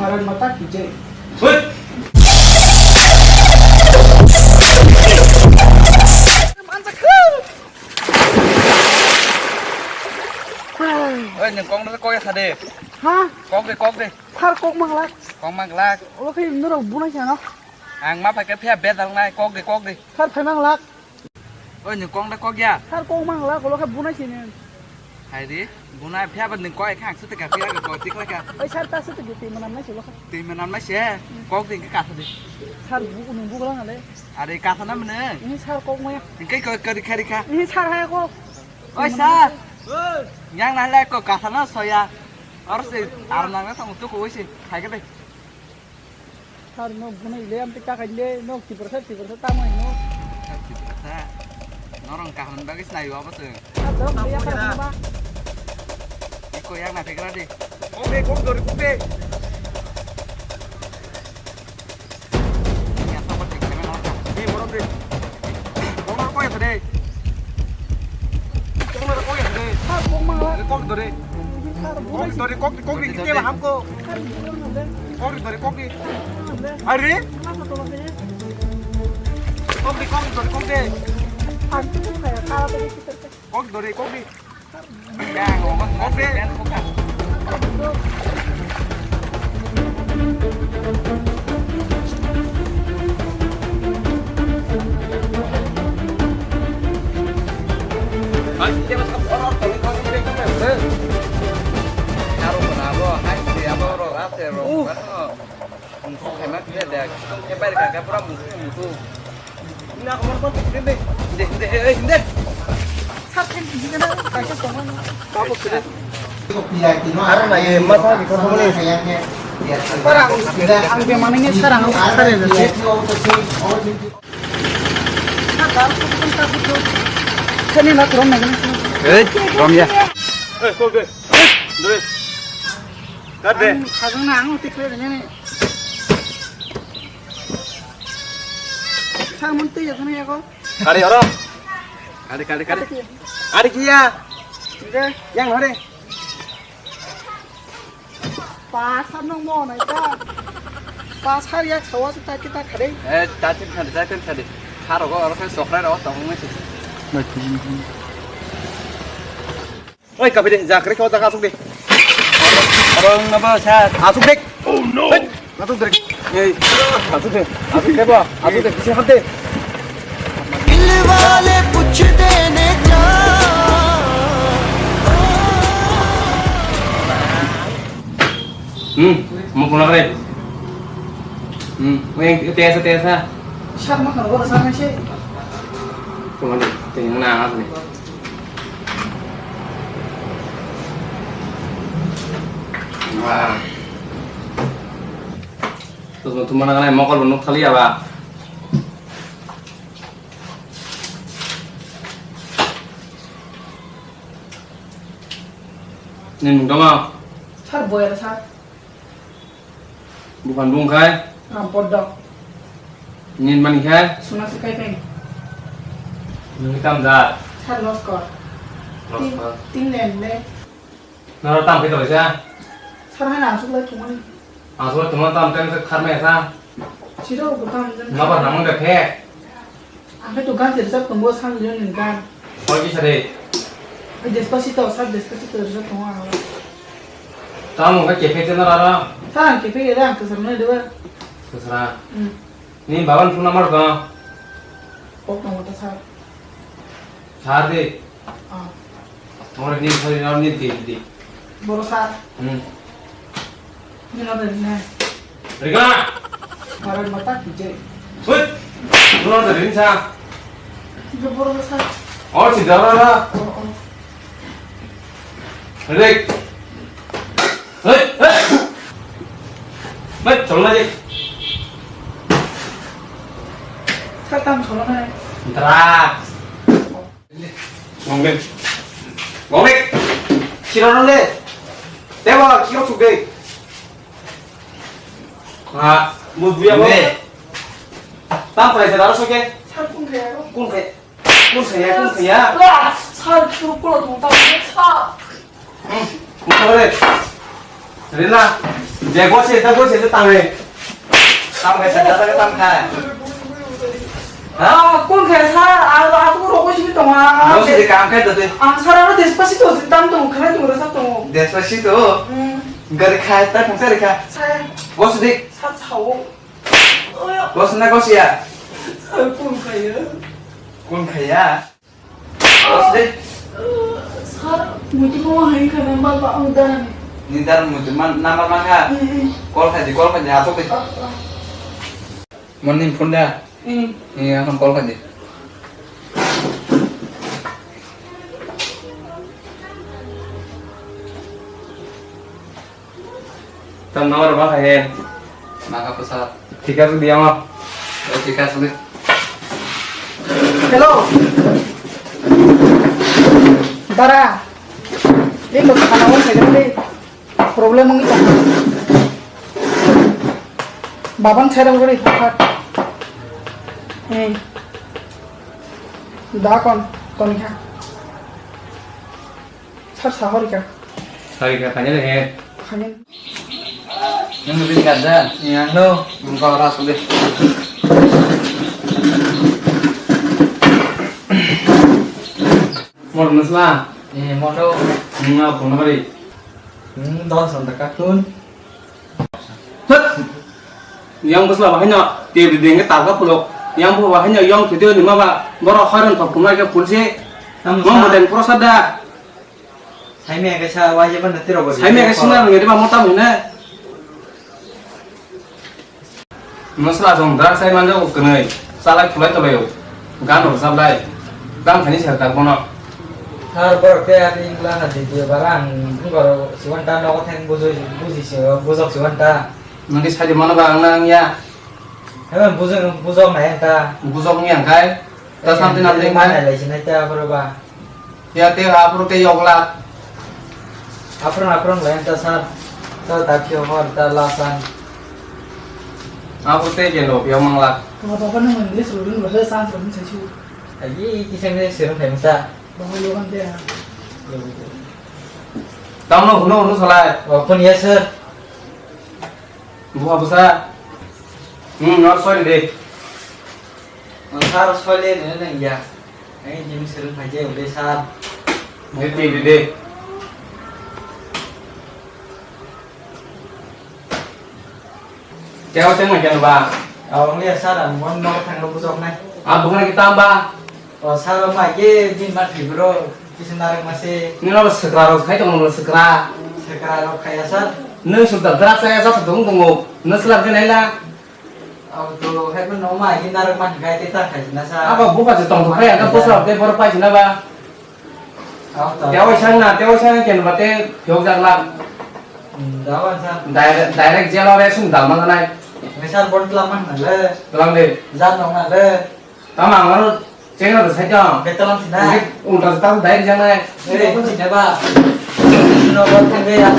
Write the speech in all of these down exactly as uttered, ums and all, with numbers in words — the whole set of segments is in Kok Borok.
Maran mata kije. Hoi. Oi, nwng kok no kok ya sade. Ha? Kok de, kok de. Thar kok manglak. Kok manglak. Obo khe norok bunai sano. Ang ma phaikhe phiya bedal nai, kok de, kok de. Thar phai manglak. Oi, nwng kok da kok ya? Sir, kok manglak, ulo khe bunai sini. Hai di, bunai phiya ba nwng kok ekha ang suti ka phiya ko tik laka. Oi, sir, ta suti giti manam nai silo kha. Twi manam nai se, kok di kasa di. Sir, bu nwng bu lang ale. Are kasa na mene. Ini sir kok maya. Engke ko kari kari kha. Ini sir hai kok. Oi, sir. Yang nai le ko kasa na soya. Or se ar nang na tong tu ko oi se. Hai ke de. Sir, no bunai le, amte ka khai le, no Tiprasa, Tiprasa tamo hino. Tiprasa. Norong kaham bagwi sinai obo se. Sir, dok le, ya, sir, ba. Iko yang na pekra di. Kok de, kok dori, kok de. Ya, sama cek, sama norong. Di, borok de. Kok norok kok ya de. Kok norok kok ya de. Sir, kok mangla. Kok dori. Kok dori, kok, kok di, kok di, kok di. Are? Kok di, kok di, kok di. Kok di, kok di. Kok di. Sini na kurom na. Ei, romya. Ei, kok de. Doi. Kade. Ang khajang na ang uti khle ni. Sir, mun tei ya thani ya ko. Kari oro. Kari, kari, kari. Kari kiya. Kari kiya. Oke. Yang hore. Pasar nong mo nai ta. Pasar yak sawa ta kita khade. Eh, ta tin khade, ta tin khade. Kharo go oro khai sokrai ro tong nai si. Oi, kapi de, ja kre ko jaga asuk de. Abang apa sir? Asuk de. Oh no. Asuk de. Ei, asuk de. Asuk de bo. Asuk de. Kisi hap de. दिल वाले पूछते ने क्या। Hmm, mau pulang re. Hmm, yang tesa tesa. Siapa mau kalau sama sih? Pulang de, tinggal nang asli. Wah. Terus mau teman nang mokol nuk thali ya, Pak? Nin mung tama? Sir, boyar sir. Bukan bung khai? Rampor dok. Nin mani khai? Suna sekai peng. Nung tam jat? Sir, loskor. Loskor. Tin, tin len le. Nara tam kita baca? Sir, hai na asuk lai tumani. Asuk lai tumani tam tem se khar me sa? Siro bukan jen. Napa namang de phe? Ang khe to gan se rwchap tongo, San Leon ni gan. Hoi kisa de. Ai Despacito, sir, Despacito rwchap tongo ang. Tamo khe kephek jana rara. Sir, ang kephek ya, ang kwsar mani dewa. Kwsra. Hmm. Ni baban phone number ko? Kok tongo ta, sir. Sir de. Ah. Ore ni sori na ni di di. Boro sir. Hmm. Ni na de ne. Riga. Mara mata kije. Hoi. Boro de rin sa. Kije boro sir. Or si dara na. Oh, oh. Rik. Hei, hei. Hei, cholo na je. Sir, tam cholo na. Drugs. Gong de. Gong de. Siro nang de. Deba, siro suk de. Ha, mo buya mo. Ne. Tam prai se daro soke. Sir, kun kaya ro. Kun kaya. Kun saya, kun saya. Wah, sal, suruh pulang dong, tahu nggak, sal. Hmm, buka balik. Rina. Je, gose, ta gose, ta tangai. Tam khai, sa, ta, ta, tam khai. Ha? Ah, kun khai, sir, ah, ah, tu rokoi sini tong, ah, ah, Gose de kam khai to te. Ah, sir, ah, Despacito, tam tong, khai tong, rasa tong. Despacito? Hmm. Gari khai, ta tong, sir, khai. Sir. Gose de. Sir, sao. Gose na gose ya? Sir, kun khai ya? Kun khai ya? Sir, muitu mo hai kha number ba ang dan. Ni dar muitu man number man kha. Eh, eh. Call kha di, call kha di, asok di. Ah, ah. Mon ni phone da? Eh. Eh, akhon call kha di. Tam number ba hai. Maka pusat. Thik ase, diya ma. Oh, thik ase de. Hello. Dara. Ini mau kana won saya deh. Problem ini kan. Babang saya dong deh. Eh. Da kon, kon kha. Sir, sahori ka. Sahori ka, kanya de he. Kanya. Yang lebih kada. Yang lo, engkau ras lebih. Mor nusla. Eh, moto. Nga pun hari. Hmm, dos on takatun. Thut! Yang bwsla bahai no twi rwdi hwnkhe talka phuluk. Yang bo bahai no yong thwitwi rwma ba borok hoiron thok thumnai khe phulsi. Tamo Mom sa? Boden prosad da. Saimya khe sa, wai jeba na tiro bo. Saimya khe sina rwngya diba mota mune. Masla jong drak sai manjago kwnwi. Chalai khulai tolaio. Gan rwchap lai. Gan thani sar tak bono. Sir, borok tei ati ingla ha di di bara ang bungaro siwan ta nogo thang buji, buji si, bujok siwan ta. Nang khe sai di mano ba ang na ang ya. Hebe bujok, bujok nai ang ta. Bujok ni ang kai. Ta samti na tei Mane kai. Lai sinai ta boro ba. Ya tei ha boro tei yok lak. Aprang aprang lai ang ta sir. Ta ta kyo hor ta la san. Abo tei ke lo pia mang lak. Baba no English rodun basa sans rodun sai chu. Agi kisang ne serang khai ta. Baba lo kan te ha. Tamno hunu hunu salai. Oh, phone ya sir. Buha busa. Hmm, not sorry de. Oh, sir, sorry de nang ya. Ai, jimi serang khai je ule sir. Ngerti de. Kaya tengma kaya ba? Awang liya sir, ang mon nok thangno bujok nai. Ah, bukan kita ba? O sir, ma ke din ma thibro, kisa narang mase. Nino sekra rok khai tong sekra. Sekra rok khaya sir. Nung sukta drak saya sir tong tongo. Nung selak ke naila. Abo to hai pun no ma ke narang ma khai te ta khai na sir. Abo buka je tong khai ka bosra te bor pai na ba. Tewa sang na, tewa sang ken bate phiyok jak lang. Hmm, dawan sa. Direct, direct jail ore sung dal mang nai. Ngesar bon tlam mang na le. Tlam de. Jan nong na le. Tama ang aro cheng na sai tong. Betalam sina. Ulta ta direct jang nai. Eh, kun sina ba. No bon thang ya.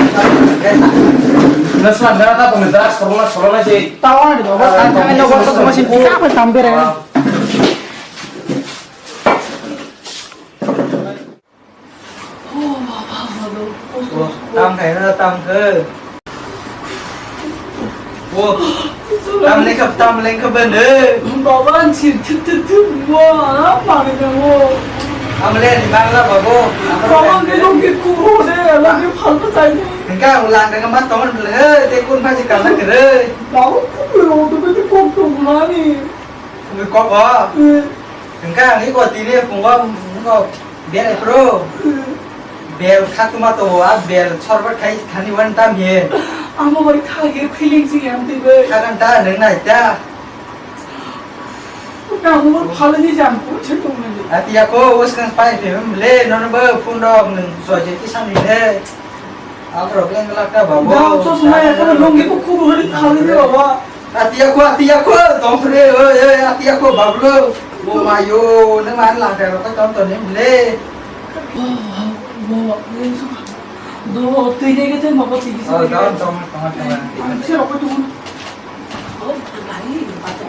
Na sa na ta pun dara sorona sorona si. Tawan di ba, tan thang no bon sa sama si. Ka pa tam bere. Oh, tam khai na tam khe. Oh, tam le khap tam le khap ne. Baba, ang sir thut thut thut mo, ah, mane na mo. Am le ni bang la babo. Baba, ang ke dong ke kuro de, la ke phal pa chai. Engka ulang dengan mat tong le, te kun pha ji kala kere. Baba, kuro de, te kok tong mani. Kok o. Eh. Engka ang iko tini pungo, pungo. Bel pro. Bel khatuma to a bel sorbat khai thani wan tam he. Amo bai khage feeling si yang ti bai. Khagan ta nang nai ta. Amo bai phalani jam ko che tong nai. Ati ako us kan pai phe le non ba phone dok nang so je ki sani le. Aborok wng glak ta ba bo. Dao chosma ya kono lungi ko kuru hari khali de baba. Ati ako, ati ako, tong phre, oi, oi, ati ako, bablo. O mayo, nang man lang ta ko ton ton nem le. Baba, baba, do tui de ke te mako tui ke. Oh, don, don, don, don. Ang se rokoi tu. Oh, bai, bai.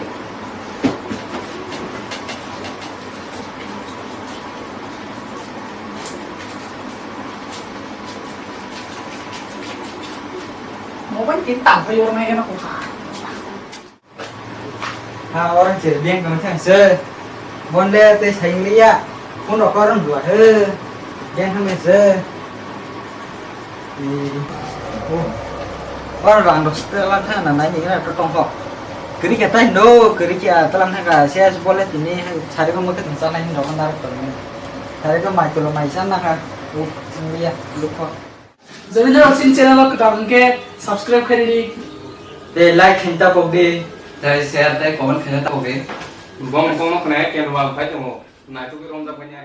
Mobile Kita apa yang orang yang aku. Ha, orang ciri dia yang kena chance. Bonde te sayang liya. Pun rokor orang dua he. Dia yang kena se. Oh. Orang orang dos telan thang na nai ni na to tong kok. Kiri kita indo, kiri kia telan thang ka sia bole tini sari ko mote tong sana indo kan dar to. Sari ko mai tulo mai sana ka. Oh, liya, lukho. Jodi norok chini channel o kwtal hwnkhe subscribe khairi di. Tei like khaina ta pok di. Tei share tei comment khaina ta pok di. Bong bong no khna camera phai tongo. Naituk romjak manya.